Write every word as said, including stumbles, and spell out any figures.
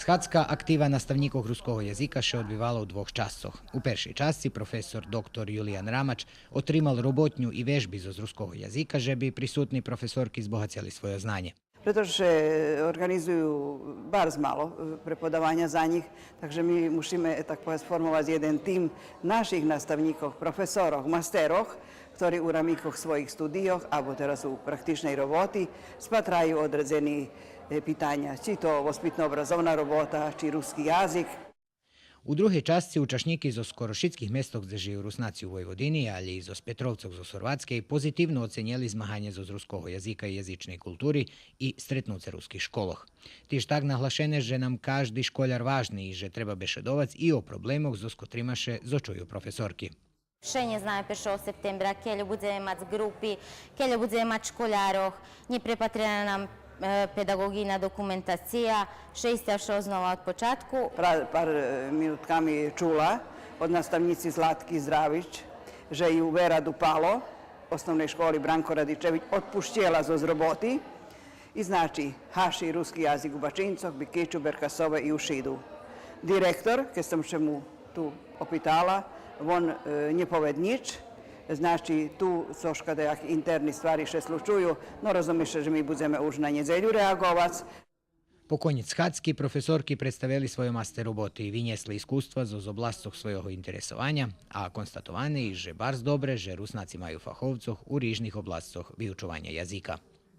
Шацка актива наставнїкох руского язика ше одбивала у двох часцох. У першей часци професор доктор Юлиян Рамач отримал роботню и вежби зоз руского язика же би присутни професорки збогацели свойо знанє. Прето же организую барз мало, е, преподаваня за нїх, так же ми мушиме, так повесц, формовац єден тим наших наставнїкох, професорох, мастерох, хтори у рамикох своїх студийох або тераз у практичней роботи спатраю одредзени, е, питаня, чи то воспитно-образовна робота, чи руски язик. У другей часци учашнїки зоз скоро шицких местох дзе жию Руснаци у Войводини, алє и зоз Петровцох зоз Горватскей, позитивно оценєли змаганє зоз руского язика и язичней култури и стретнуце руских школох. Тиж так наглашене же нам кажди школяр важни и же треба бешедовац и о проблемох зоз котрима ше зочую професорки. Вше нє знаме першого септембра, кельо будземе мац ґрупи, кельо будземе мац школярох, нє препатрена нам, е, педаґоґийна документация, вше исте, вше ознова од початку. Пра-, пар, е, минутками чула од наставнїци Златки Здравич же ю вера дупало Основней школи Бранко Радичевич одпущела зоз роботи. И, значи, гаши руски язик у Бачинцох, Бикичу, Беркасове и у Шиду. Директор, кед сом ше му ту опитала, вон, е, нє повед нїч. Значи, ту цошка даяки интерни ствари ше случую, но розуми ше же ми будземе уж на нєдзелю реаґовац. По конєц схадзки професорки представели свойо мастерроботи и винєсли искуства зоз обласцох свойого интересованя, а констатоване и же барз добре же Руснаци маю фаховцох у рижних обласцох виучованя язика.